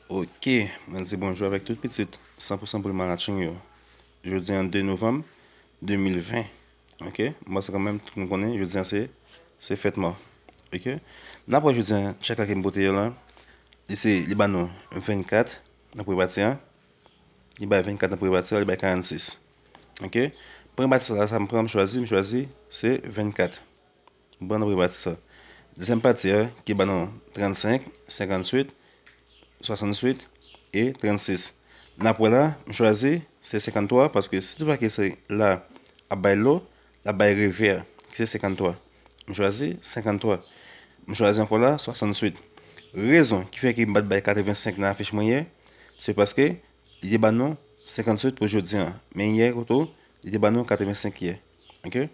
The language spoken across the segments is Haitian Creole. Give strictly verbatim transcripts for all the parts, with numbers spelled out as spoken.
Ok, mwen di bonjou avèk tout pitit san pou san boul Malatching yo. Jodi an de novanm de mil ven. Ok, m panse kanmenm tout moun konnen jodi an se, se fèt mò. Ok, n ap wè jodi an chak la ke m pote yo la, li se, li ba nou vennkat nan premye pati an, li bay vennkat nan premye pati an, li bay karannsis. Ok, premye pati sa, sa m pran, m chwazi, m chwazi se vennkat. M pran nan premye pati sa. Dezyèm pati a, ki ba nou trannsenk, senkantuit, swasanntuit e trannsis. N ap wè la, m chwazi se senkanntwa, paske si toutfwa ke se la ap bay lo, l ap bay revè a, ki se senkanntwa. M chwazi senkanntwa. M chwazi ankò la, swasanntuit. Rezon ki fè ke m pa t bay katrevensenk nan afich mwen yè, se paske li te ba nou senkantuit pou jodi an. Men yè tou, li te ba nou katrevensenk yè. Ok?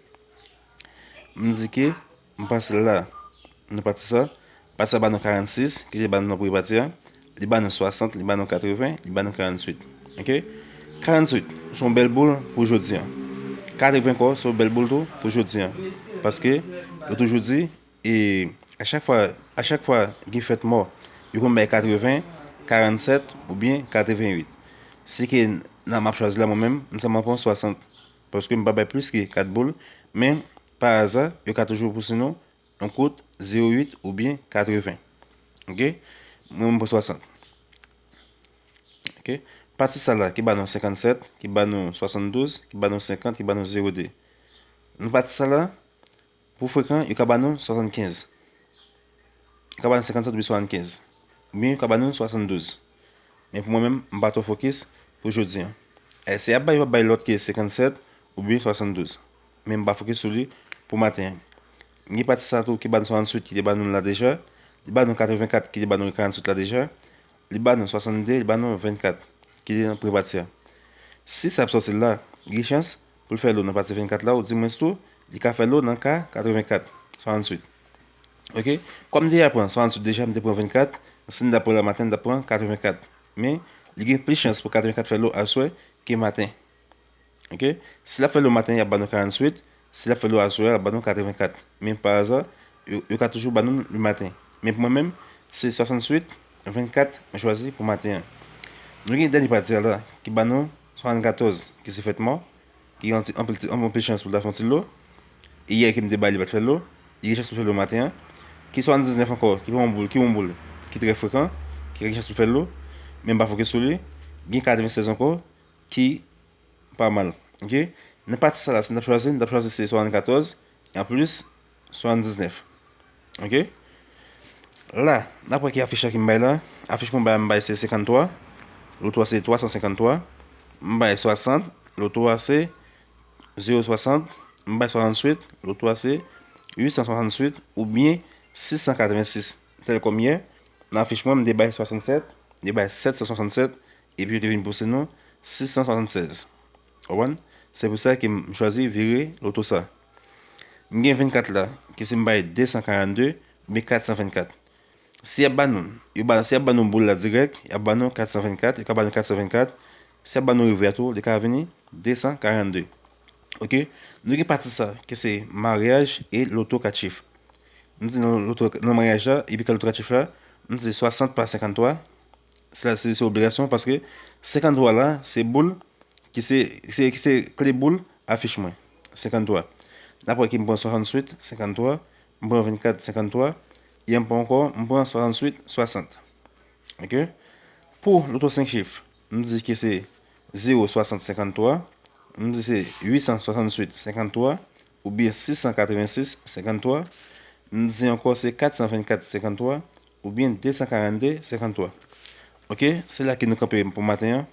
M di ke m pase la, nan pati sa, pati sa ba nou karannsis, ki te ba nou nan premye pati a, li ba nou swasant, li ba nou katreven, li ba nou karanntuit. Ok? Karanntuit, se yon bèl boul pou jodi an. Katreven ankò, se yon bèl boul tou pou jodi an. Paske, yo toujou di, e a chak fwa, a chak fwa gen fèt mò, yo konn bay katreven, karannsèt oubyen katrevenuit. Se ke nan m ap chwazi la mwen menm, m sèlman pran swasant. Paske m pa bay plis ke kat boul, men pa aza, yo ka toujou pouse nou yon kout zewo uit oubyen katreven. Ok? Mwen, m pran swasant. Ok? Pati sa la, ki ba nou senkannsèt, ki ba nou swasanndouz, ki ba nou senkant, ki ba nou zewo de. Nan pati sa la, pou frekan, yo ka ba nou swasannkenz. Yo ka ba nou senkannsèt oubyen swasannkenz. Oubyen yo ka ba nou swasanndouz. Men pou mwen menm, m pa twò fokis pou jodi an. E si y ap bay, yo ap bay lòt ke senkannsèt oubyen swasanndouz. Men m pa fokis sou li pou maten an. M gen pati sa tou ki ba nou swasanntuit ki te ba nou la deja. Li ba nou katrevenkat ki te ba nou karanntuit la deja. Li ba nou swasannde, li ba nou vennkat ki te nan premye pati a. Si sa ap sòti la, gen chans pou l fè lo nan pati vennkat la, oudimwens tou, li ka fè lo nan ka katrevenkat, swasanntuit. Ok? Kòm m te pran swasanntuit deja, m te pran vennkat, si m ta pran la maten, m ta pran katrevenkat. Men, li gen plis chans pou katrevenkat fè lo aswè ke maten. Ok? Si l ap fè lo maten, y ap ba nou karanntuit. Si l ap fè lo aswè a, l ap ba nou katrevenkat. Men pa aza, yo, yo ka toujou ba nou le maten. Men pou mwen menm, se swasanntuit, vennkat, mwen chwazi pou maten an. Nou gen dènye pati a la, ki ba nou swasannkatòz, ki se fèt mò, ki gen anpil, anpil chans pou l ta fè yon ti lo. E yè ke m te bay li pa t fè lo, li gen chans pou l fè lo maten an. Gen swasanndiznèf ankò, ki pa yon boul, ki yon boul, ki trè frekan, ki gen chans pou l fè lo, men m pa fokis sou li. Gen katrevennsèz ankò, ki pa mal. Ok? Nan pati sa la, si n t ap chwazi, n t ap chwazi se swasannkatòz, e anplis, swasanndisnèf. Ok? La, n ap wè ki afich la ki m bay la. Afich mwen bay, m bay se senkanntwa. Loto a se twa san senkanntwa. M bay swasant. Loto a se zewo swasant. M bay swasanntuit. Loto a se uit san swasanntuit oubyen sis san katrevensis. Tèl kòm yè, nan afich mwen, m te bay swasannsèt, m te bay sèt san swasannsèt, epi yo te vin pouse nou sis san swasannsèz. Konprann? Se pou sa ke m chwazi vire loto sa. M gen vennkat la, ki si m bay de san karannde, oubyen kat san vennkat. Si y ap ba nou, yo ba, si y ap ba nou boul la dirèk, y ap ba nou kat san vennkat, yo ka ba nou kat san vennkat. Si y ap ba nou revè a tou, li ka vini de san karannde. Ok? Nou gen pati sa, ki se maryaj e loto kat chif. M di nan loto, nan maryaj la, epi ka loto kat chif la, m di swasant pa senkanntwa. Sila se, se obligasyon paske senkanntwa la, se boul ki se, se, ki se kle boul afich mwen. Senkanntwa. N ap wè ke m pran swasanntuit, senkanntwa, m pran vennkat, senkanntwa, e m pran ankò, m pran swasanntuit, swasant. Ok? Pou loto senk chif, m di ke se zewo swasant senkanntwa, m di se uit san swasanntuit senkanntwa, oubyen sis san katrevensis senkanntwa, m di ankò se kat san vennkat senkanntwa, oubyen de san karannde senkanntwa. Ok, se la ke nou kanpe pou maten an.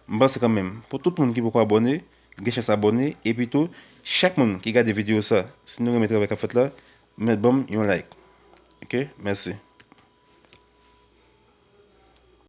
M panse kanmenm, pou tout moun ki poko abòne, gen chans abòne, epi tou, chak moun ki gade videyo sa, si nou renmen travay k ap fèt la, mèt ban m yon like. Ok, mèsi.